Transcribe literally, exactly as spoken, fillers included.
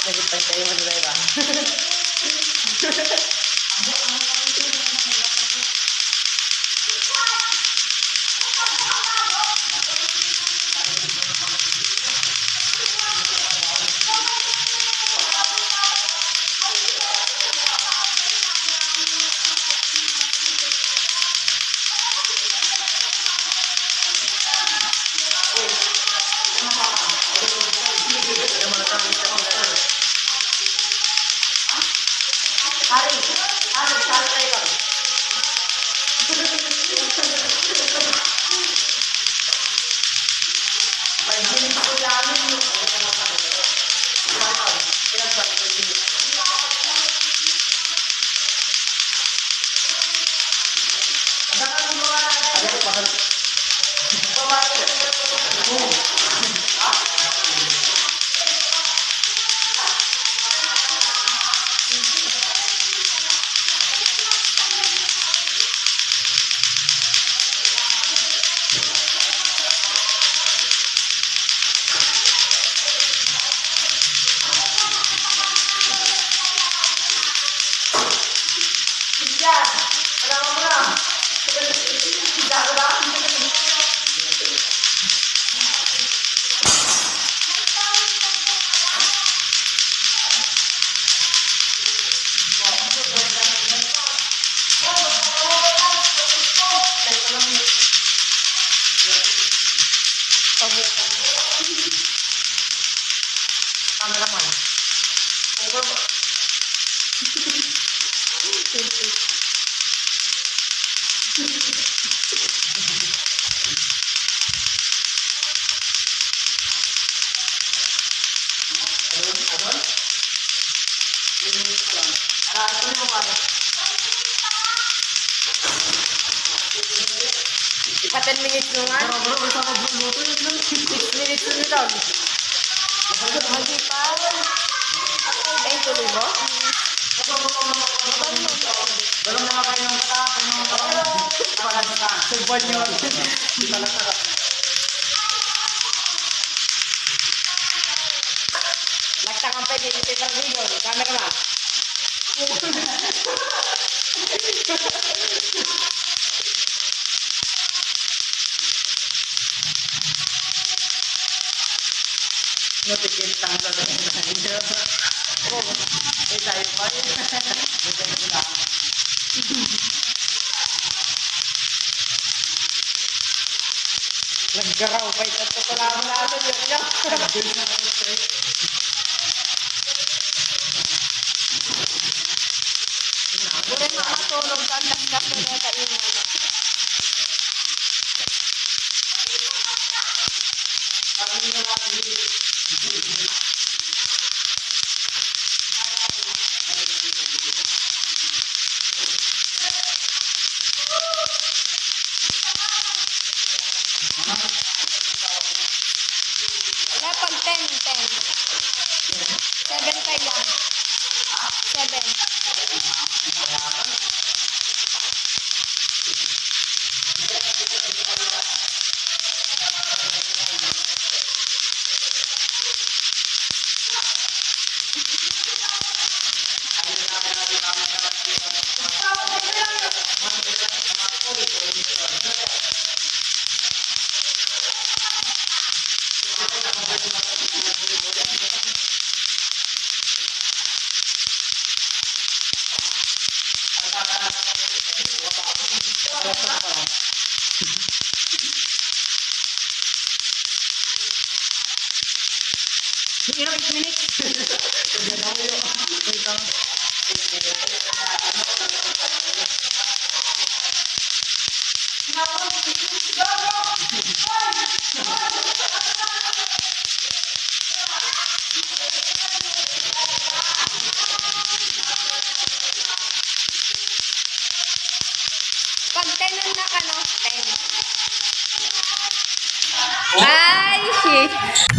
Nagipantay mo, di ba? Hari, hari, santai ka. May ginagawa mo. Cameraman. Over mo. Ipa ten minutes mo nga. Six minutes mo daw. Hindi pa. Ay, tuloy mo? Subuan nyo. Nagtakam pa din, ito yung video, camera ba? Natikit ang gagawin na niya. Oh, eh, tayo pa yun. Naggaraw pa ito. Salamat na ito, yun, yun. Ulit na matulog ka, ang daskas na neta imo. Wala pang ten, ten. Seven pa yan. Seven. Sige, eight minutes. Pag ten na ka, no? Ten. Ay, shit.